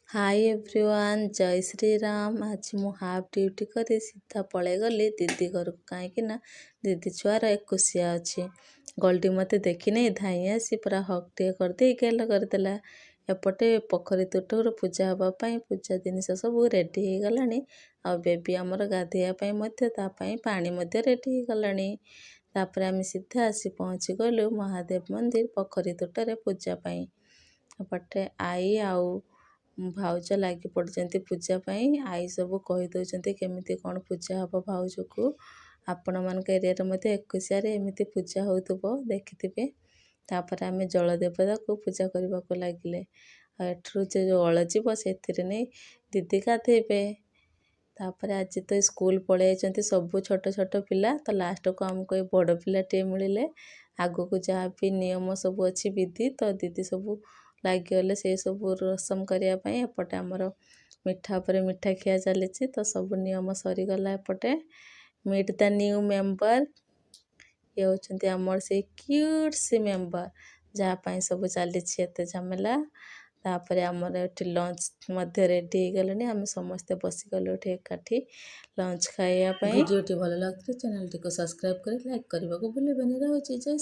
High everyone, ଜୟ ଶ୍ରୀରାମ। ଆଜି ମୁଁ half duty କରି ସିଧା ପଳେଇଗଲି ଦିଦି ଘରକୁ, କାହିଁକି ନା ଦିଦି ଛୁଆର ଏକୋଇଶିଆ ଅଛି। ଗୋଲ୍ଡି ମୋତେ ଦେଖିନେଇ ଧାଇଁ ଆସି ପୁରା ହଗ୍ ଟିକେ କରିଦେଇ ଗେଲ କରିଦେଲା। ଏପଟେ ପୋଖରୀ ତୁଠରୁ ପୂଜା ହେବା ପାଇଁ ପୂଜା ଜିନିଷ ସବୁ ରେଡ଼ି ହେଇଗଲାଣି, ଆଉ ବେବି ଆମର ଗାଧୋଇବା ପାଇଁ ମଧ୍ୟ ତା ପାଇଁ ପାଣି ମଧ୍ୟ ରେଡ଼ି ହେଇଗଲାଣି। ତାପରେ ଆମେ ସିଧା ଆସି ପହଞ୍ଚିଗଲୁ ମହାଦେବ ମନ୍ଦିର ପୋଖରୀ ତୁଠରେ ପୂଜା ପାଇଁ। ଏପଟେ ଆଈ ଆଉ ଭାଉଜ ଲାଗି ପଡ଼ିଛନ୍ତି ପୂଜା ପାଇଁ। ଆଈ ସବୁ କହିଦେଉଛନ୍ତି କେମିତି କ'ଣ ପୂଜା ହେବ ଭାଉଜକୁ। ଆପଣମାନଙ୍କ ଏରିଆରେ ମଧ୍ୟ ଏକୋଇଶିଆରେ ଏମିତି ପୂଜା ହେଉଥିବ, ଦେଖିଥିବେ। ତାପରେ ଆମେ ଜଳ ଦେବତାକୁ ପୂଜା କରିବାକୁ ଲାଗିଲେ, ଆଉ ଏଠରୁ ଯେ ଯେଉଁ ଯିବ ସେଥିରେ ନେଇ ଦିଦି ଗାଧେଇବେ। ତାପରେ ଆଜି ତ ସ୍କୁଲ ପଳେଇ ଯାଇଛନ୍ତି ସବୁ ଛୋଟ ଛୋଟ ପିଲା, ତ ଲାଷ୍ଟକୁ ଆମକୁ ଏ ବଡ଼ ପିଲାଟିଏ ମିଳିଲେ। ଆଗକୁ ଯାହା ବି ନିୟମ ସବୁ ଅଛି ବିଧି, ତ ଦିଦି ସବୁ ଲାଗିଗଲେ ସେଇ ସବୁ ରସମ କରିବା ପାଇଁ। ଏପଟେ ଆମର ମିଠା ଉପରେ ମିଠା ଖିଆ ଚାଲିଛି। ତ ସବୁ ନିୟମ ସରିଗଲା। ଏପଟେ ମିଟ୍ the new member, ଇଏ ହେଉଛନ୍ତି ଆମର ସେଇ କ୍ୟୁଟ୍ ସି ମେମ୍ବର, ଯାହା ପାଇଁ ସବୁ ଚାଲିଛି ଏତେ ଝାମେଲା। ତାପରେ ଆମର ଏଠି ଲଞ୍ଚ ମଧ୍ୟ ରେଡ଼ି ହେଇଗଲାଣି। ଆମେ ସମସ୍ତେ ବସିଗଲୁ ଏଠି ଏକାଠି ଲଞ୍ଚ ଖାଇବା ପାଇଁ। ଭିଡ଼ିଓଟି ଭଲ ଲାଗୁଥିଲେ ଚ୍ୟାନେଲଟିକୁ ସବସ୍କ୍ରାଇବ୍ କରି ଲାଇକ୍ କରିବାକୁ ଭୁଲିବେନି। ରହୁଛି, ଜୟ